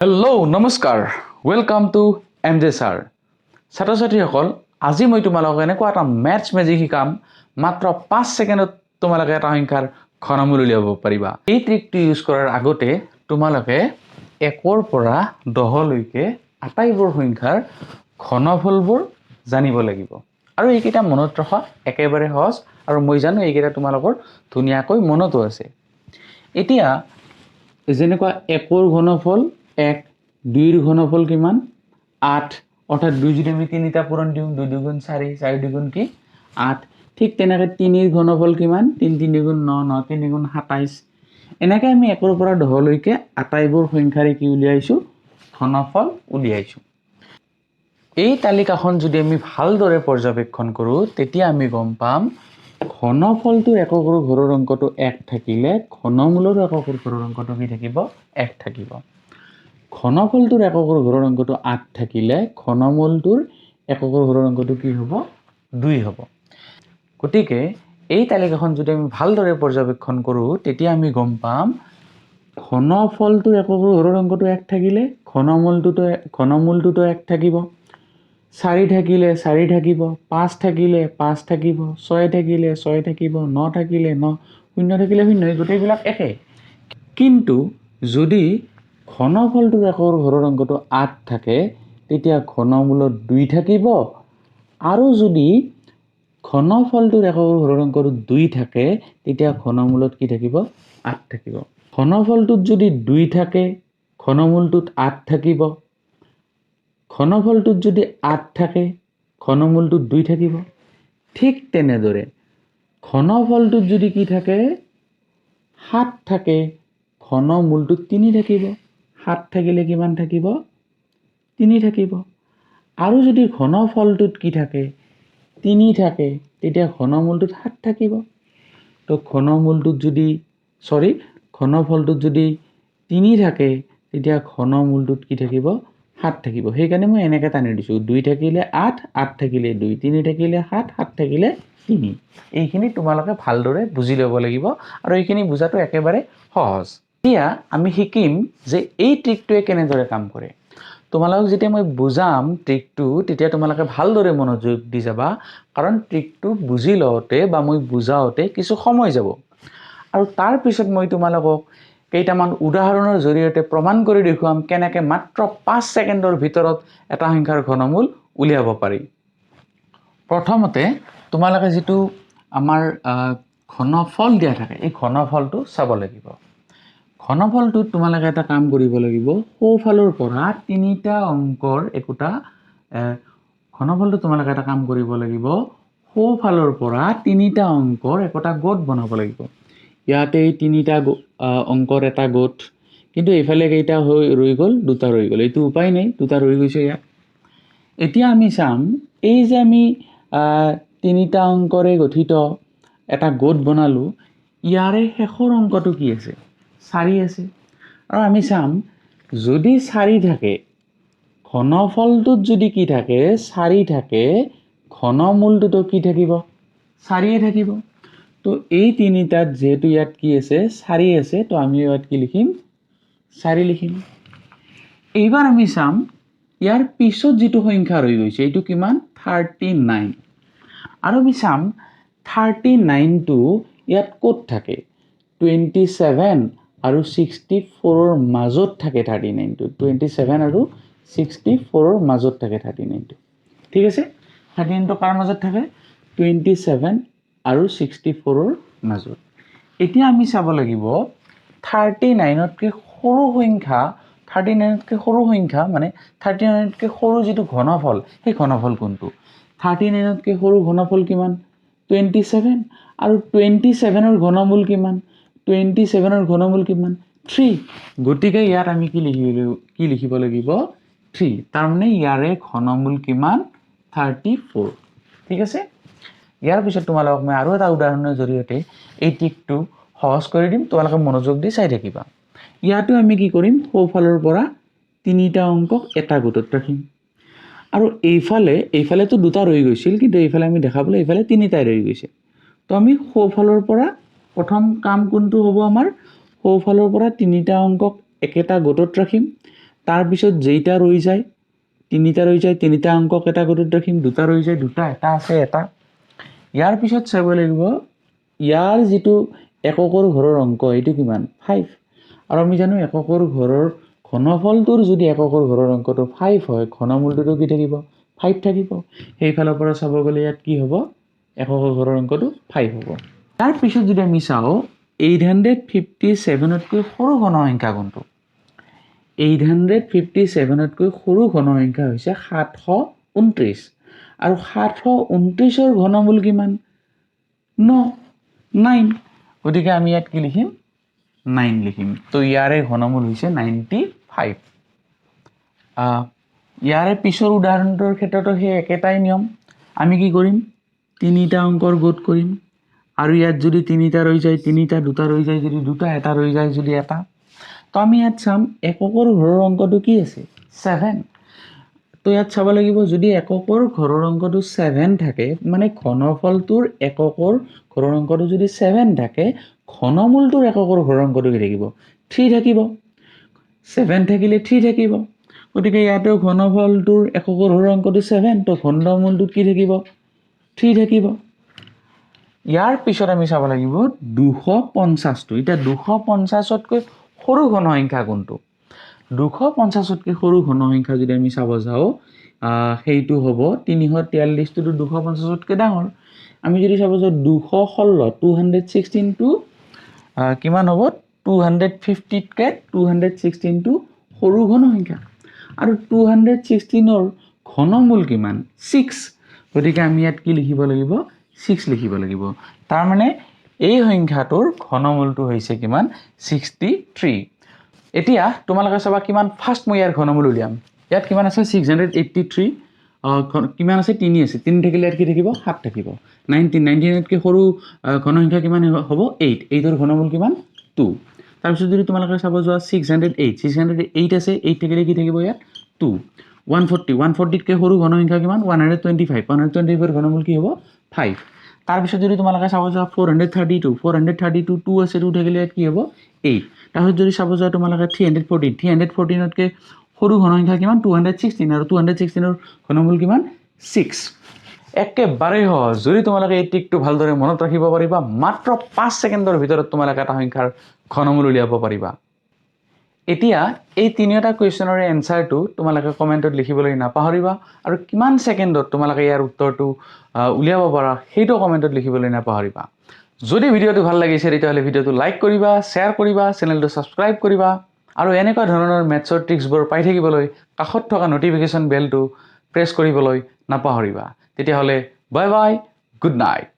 Hello', নমস্কাৰ, welcome to M J sir. ছাত্ৰ ছাত্ৰীসকল, আজি মই তোমালোকক এনেকুৱা এটা মেথছ মেজিক শিকাম, মাত্ৰ 5 ছেকেণ্ডত তোমালোকে এটা সংখ্যাৰ ঘনমূল উলিয়াব পাৰিবা। এই ট্ৰিকটো ইউজ কৰাৰ আগতে তোমালোকে 1ৰ পৰা 10লৈকে আটাইবোৰ সংখ্যাৰ ঘনফলবোৰ জানিব লাগিব আৰু এইকেইটা মনত ৰখা একেবাৰে সহজ আৰু মই জানো এইকেইটা তোমালোকৰ ধুনীয়াকৈ মনতো আছে। এতিয়া যেনেকুৱা 1ৰ ঘনফল 1, 2ৰ ঘনফল কিমান? 8। অৰ্থাৎ 2 যদি আমি তিনিটা পূৰণ দিওঁ, 2 দুগুণ 4, 4 দুগুণ কি? 8। ঠিক তেনেকৈ 3ৰ ঘনফল কিমান? 3 তিনি গুণ 9, 9 তিনি গুণ 27। এনেকৈ আমি 1ৰ পৰা 10লৈকে আটাইবোৰ সংখ্যাৰে কি উলিয়াইছোঁ? ঘনফল উলিয়াইছোঁ। এই তালিকাখন যদি আমি ভালদৰে পৰ্যবেক্ষণ কৰোঁ, তেতিয়া আমি গম পাম ঘনফলটোৰ এককৰ ঘৰৰ অংকটো 1 থাকিলে ঘনমূলৰ এককৰ ঘৰৰ অংকটো কি থাকিব? 1 থাকিব। ঘনফলটোৰ এককৰ ঘৰৰ অংকটো 8 থাকিলে ঘনমূলটোৰ এককৰ ঘৰৰ অংকটো কি হ'ব? 2 হ'ব। গতিকে এই তালিকাখন যদি আমি ভালদৰে পৰ্যবেক্ষণ কৰোঁ, তেতিয়া আমি গম পাম ঘনফলটোৰ এককৰ ঘৰৰ অংকটো 1 থাকিলে ঘনমূলটোতো 1 থাকিব। 4 থাকিলে 4 থাকিব, 5 থাকিলে 5 থাকিব, 6 থাকিলে 6 থাকিব, 9 থাকিলে 9, 0 থাকিলে 0, এই গোটেইবিলাক একে। কিন্তু যদি ঘনফলটোৰ একৰ ঘৰৰ অংকটো 8 থাকে, তেতিয়া ঘনমূলত 2 থাকিব আৰু যদি ঘনফলটোৰ একৰ ঘৰৰ অংকটো 2 থাকে, তেতিয়া ঘনমূলত কি থাকিব? 8 থাকিব। ঘনফলটোত যদি 2 থাকে, ঘনমূলটোত 8 থাকিব। ঘনফলটোত যদি 8 থাকে, ঘনমূলটোত 2 থাকিব। ঠিক তেনেদৰে ঘনফলটোত যদি কি থাকে? 7 থাকে, ঘনমূলটোত 3 থাকিব। 7 থাকিলে কিমান থাকিব? 3 থাকিব। আৰু যদি ঘনফলটোত কি থাকে? 3 থাকে, তেতিয়া ঘনমূলটোত 7 থাকিব। তো ঘনমূলটোত যদি, চৰি, ঘনফলটোত যদি 3 থাকে, তেতিয়া ঘনমূলটোত কি থাকিব? 7 থাকিব। সেইকাৰণে মই এনেকৈ টানি দিছোঁ, 2 থাকিলে 8, 8 থাকিলে 2, 3 থাকিলে 7, 7 থাকিলে 3। এইখিনি তোমালোকে ভালদৰে বুজি ল'ব লাগিব আৰু এইখিনি বুজাটো একেবাৰে সহজ। এতিয়া আমি শিকিম যে এই ট্ৰিকটোৱে কেনেদৰে কাম কৰে। তোমালোকক যেতিয়া মই বুজাম ট্ৰিকটো, তেতিয়া তোমালোকে ভালদৰে মনোযোগ দি যাবা, কাৰণ ট্ৰিকটো বুজি লওঁতে বা মই বুজাওঁতে কিছু সময় যাব। আৰু তাৰপিছত মই তোমালোকক কেইটামান উদাহৰণৰ জৰিয়তে প্ৰমাণ কৰি দেখুৱাম কেনেকৈ মাত্ৰ 5 ছেকেণ্ডৰ ভিতৰত এটা সংখ্যাৰ ঘনমূল উলিয়াব পাৰি। প্ৰথমতে তোমালোকে যিটো আমাৰ ঘনফল দিয়া থাকে, এই ঘনফলটো চাব লাগিব। ঘনফলটোত তোমালোকে এটা কাম কৰিব লাগিব, সোঁফালৰ পৰা তিনিটা অংকৰ একোটা ঘনফলটো তোমালোকে এটা কাম কৰিব লাগিব, সোঁফালৰ পৰা তিনিটা অংকৰ একোটা গোট বনাব লাগিব। ইয়াতে এই তিনিটা অংকৰ এটা গোট, কিন্তু এইফালে কেইটা হৈ ৰৈ গ'ল? দুটা ৰৈ গ'ল। এইটো উপায় নাই, দুটা ৰৈ গৈছে ইয়াত। এতিয়া আমি চাম, এই যে আমি তিনিটা অংকৰে গঠিত এটা গোট বনালোঁ, ইয়াৰে শেষৰ অংকটো কি আছে? 4 আছে। আৰু আমি চাম, যদি 4 থাকে, ঘনফলটোত যদি কি থাকে? 4 থাকে, ঘনমূলটোতো কি থাকিব? 4য়ে থাকিব। তো এই তিনিটাত যিহেতু ইয়াত কি আছে? 4 আছে, তো আমি ইয়াত কি লিখিম? 4 লিখিম। এইবাৰ আমি চাম ইয়াৰ পিছত যিটো সংখ্যা ৰৈ গৈছে, এইটো কিমান? 39। আৰু আমি চাম 39টো ইয়াত ক'ত থাকে? 27 আৰু 64ৰ মাজত থাকে 39টো। 27 আৰু 64ৰ মাজত থাকে 39টো। ঠিক আছে? 39টো কাৰ মাজত থাকে? 27 আৰু 64ৰ মাজত। এতিয়া আমি চাব লাগিব 39তকৈ সৰু সংখ্যা, 39তকৈ সৰু সংখ্যা মানে 39তকৈ সৰু যিটো ঘনফল, সেই ঘনফল কোনটো? 39তকৈ সৰু ঘনফল কিমান? 27। আৰু 27ৰ ঘনমূল কিমান? 27ৰ ঘনমূল কিমান? 3। গতিকে ইয়াত আমি কি লিখিব লাগিব? 3। তাৰমানে ইয়াৰে ঘনমূল কিমান? 34। ঠিক আছে? ইয়াৰ পিছত তোমালোকক মই আৰু এটা উদাহৰণৰ জৰিয়তে এই ট্ৰিকটো সহজ কৰি দিম। তোমালোকে মনোযোগ দি চাই থাকিবা। ইয়াতো আমি কি কৰিম? সোঁফালৰ পৰা তিনিটা অংকক এটা গোটত ৰাখিম আৰু এইফালেতো দুটা ৰৈ গৈছিল, কিন্তু এইফালে আমি দেখা পালোঁ এইফালে তিনিটাই ৰৈ গৈছে। তো আমি সোঁফালৰ পৰা প্ৰথম কাম কোনটো হ'ব আমাৰ? সোঁফালৰ পৰা তিনিটা অংকক একেটা গোটত ৰাখিম। তাৰপিছত যেইটা ৰৈ যায়, তিনিটা ৰৈ যায়, তিনিটা অংকক এটা গোটত ৰাখিম। দুটা ৰৈ যায়, দুটা, এটা আছে, এটা। ইয়াৰ পিছত চাব লাগিব ইয়াৰ যিটো এককৰ ঘৰৰ অংক, এইটো কিমান? 5। আৰু আমি জানো, এককৰ ঘৰৰ ঘনফলটোৰ যদি এককৰ ঘৰৰ অংকটো 5 হয়, ঘনমূলটোতো কি থাকিব? 5 থাকিব। সেইফালৰ পৰা চাব গ'লে ইয়াত কি হ'ব? এককৰ ঘৰৰ অংকটো 5 হ'ব। তাৰপিছত যদি আমি চাওঁ, 857তকৈ সৰু ঘন সংখ্যা কোনটো? 857তকৈ সৰু ঘন সংখ্যা হৈছে 729। আৰু 729ৰ ঘনমূল কিমান? ন, 9। গতিকে আমি ইয়াত কি লিখিম? 9 লিখিম। তো ইয়াৰে ঘনমূল হৈছে 95। ইয়াৰে পিছৰ উদাহৰণটোৰ ক্ষেত্ৰতো সেই একেটাই নিয়ম। আমি কি কৰিম? তিনিটা অংকৰ গোট কৰিম আৰু ইয়াত যদি তিনিটা ৰৈ যায় তিনিটা, দুটা ৰৈ যায় যদি দুটা, এটা ৰৈ যায় যদি এটা। তো আমি ইয়াত চাম এককৰ ঘৰৰ অংকটো কি আছে? 7। তো ইয়াত চাব লাগিব, যদি এককৰ ঘৰৰ অংকটো 7 থাকে, মানে ঘনফলটোৰ এককৰ ঘৰৰ অংকটো যদি 7 থাকে, ঘনমূলটোৰ এককৰ ঘৰৰ অংকটো কি থাকিব? 3 থাকিব। 7 থাকিলে 3 থাকিব। গতিকে ইয়াতেও ঘনফলটোৰ এককৰ ঘৰৰ অংকটো 7, তো ঘনমূলটোত কি থাকিব? 3 থাকিব। ইয়াৰ পিছত আমি চাব লাগিব 250টো। এতিয়া 250তকৈ সৰু ঘন সংখ্যা কোনটো? 250তকৈ সৰু ঘন সংখ্যা যদি আমি চাব যাওঁ, সেইটো হ'ব 343টোতো 250তকৈ ডাঙৰ। আমি যদি চাব যাওঁ 216, 216টো কিমান হ'ব? 250তকৈ 216টো সৰু ঘন সংখ্যা। আৰু 216ৰ ঘনমূল কিমান? 6। গতিকে আমি ইয়াত কি লিখিব লাগিব? 6 লিখিব লাগিব। তাৰমানে এই সংখ্যাটোৰ ঘনমূলটো হৈছে কিমান? 63। এতিয়া তোমালোকে চাবা কিমান ফাৰ্ষ্ট মই ইয়াৰ ঘনমূল উলিয়াম। ইয়াত কিমান আছে? 683। কিমান আছে? তিনি আছে। তিনি থাকিলে ইয়াত কি থাকিব? সাত থাকিব। 19, 19তকৈ সৰু ঘন সংখ্যা কিমান হ'ব? 8। 8ৰ ঘনমূল কিমান? 2। তাৰপিছত যদি তোমালোকে চাব যোৱা 608, 608 আছে, 8 থাকিলে কি থাকিব ইয়াত? 2। 140, 140তকৈ সৰু ঘন সংখ্যা কিমান? 125। 125ৰ ঘনমূল কি হ'ব? 5। তাৰপিছত যদি তোমালোকে চাব যোৱা 432, 432, 2 আছে, 2 থাকিলে ইয়াত কি হ'ব? 8। তাৰপিছত যদি চাব যোৱা তোমালোকে 314, 314তকৈ সৰু ঘন সংখ্যা কিমান? 216। আৰু 216ৰ ঘনমূল কিমান? 6। একেবাৰেই সহজ। যদি তোমালোকে এই ট্ৰিকটো ভালদৰে মনত ৰাখিব পাৰিবা, মাত্ৰ 5 ছেকেণ্ডৰ ভিতৰত তোমালোকে এটা সংখ্যাৰ ঘনমূল উলিয়াব পাৰিবা। এতিয়া এই তিনিওটা কুৱেশ্যনৰে এনচাৰটো তোমালোকে কমেণ্টত লিখিবলৈ নাপাহৰিবা আৰু কিমান ছেকেণ্ডত তোমালোকে ইয়াৰ উত্তৰটো উলিয়াব পাৰা, সেইটো কমেণ্টত লিখিবলৈ নাপাহৰিবা। যদি ভিডিঅ'টো ভাল লাগিছে, তেতিয়াহ'লে ভিডিঅ'টো লাইক কৰিবা, শ্বেয়াৰ কৰিবা, চেনেলটো ছাবস্ক্ৰাইব কৰিবা আৰু এনেকুৱা ধৰণৰ মেথছৰ ট্ৰিক্সবোৰ পাই থাকিবলৈ কাষত থকা ন'টিফিকেশ্যন বেলটো প্ৰেছ কৰিবলৈ নাপাহৰিবা। তেতিয়াহ'লে বাই বাই, গুড নাইট।